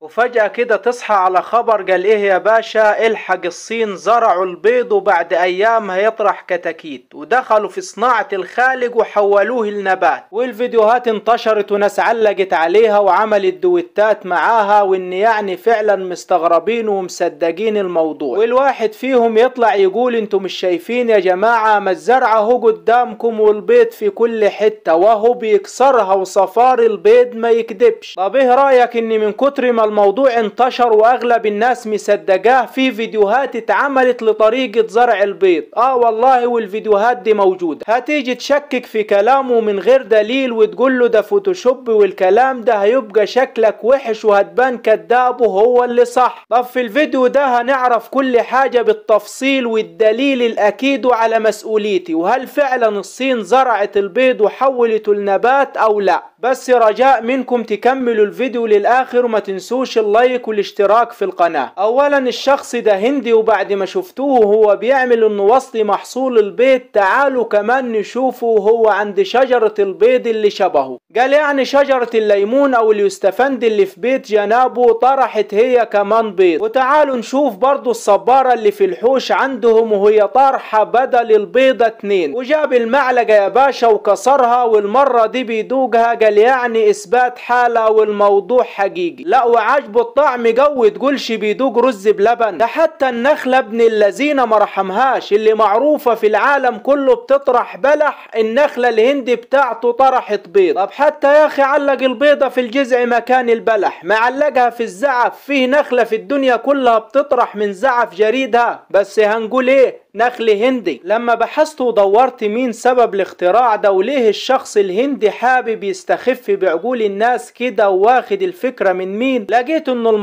وفجأة كده تصحى على خبر قال ايه يا باشا، الحق الصين زرعوا البيض وبعد ايام هيطرح كتاكيت، ودخلوا في صناعة الخالق وحولوه لنبات. والفيديوهات انتشرت وناس علقت عليها وعملت دويتات معاها، وان يعني فعلا مستغربين ومصدقين الموضوع. والواحد فيهم يطلع يقول انتم مش شايفين يا جماعة، ما الزرع اهو قدامكم والبيض في كل حتة وهو بيكسرها وصفار البيض ما يكدبش. طب ايه رأيك ان من كتر ما الموضوع انتشر واغلب الناس مصدقاه في فيديوهات اتعملت لطريقة زرع البيض؟ والله والفيديوهات دي موجودة. هتيجي تشكك في كلامه من غير دليل وتقول له ده فوتوشوب والكلام ده، هيبقى شكلك وحش وهتبان كداب وهو اللي صح. طب في الفيديو ده هنعرف كل حاجة بالتفصيل والدليل الاكيد وعلى مسؤوليتي، وهل فعلا الصين زرعت البيض وحولته لنبات او لا. بس رجاء منكم تكملوا الفيديو للاخر وما تنسوش اللايك والاشتراك في القناة. اولا الشخص ده هندي، وبعد ما شفتوه هو بيعمل انه وصل محصول البيض، تعالوا كمان نشوفه هو عند شجرة البيض اللي شبهه. قال يعني شجرة الليمون او اليوستفند اللي في بيت جنابه طرحت هي كمان بيض. وتعالوا نشوف برضو الصبارة اللي في الحوش عندهم وهي طرحة بدل البيضة 2، وجاب المعلقة يا باشا وكسرها، والمرة دي بيدوقها. قال يعني اثبات حالة والموضوع حقيقي. لا وعجبه الطعم قوي، تقولش بيدوق رز بلبن. ده حتى النخلة ابن اللذينة ما رحمهاش، اللي معروفة في العالم كله بتطرح بلح، النخلة الهندي بتاعته طرحت بيض. طب حتى يا اخي علق البيضة في الجذع مكان البلح، ما علقها في الزعف. فيه نخلة في الدنيا كلها بتطرح من زعف جريدها؟ بس هنقول ايه، نخل هندي. لما بحثت ودورت مين سبب الاختراع ده وليه الشخص الهندي حابب يستخف بعقول الناس كده وواخد الفكرة من مين، لقيت انه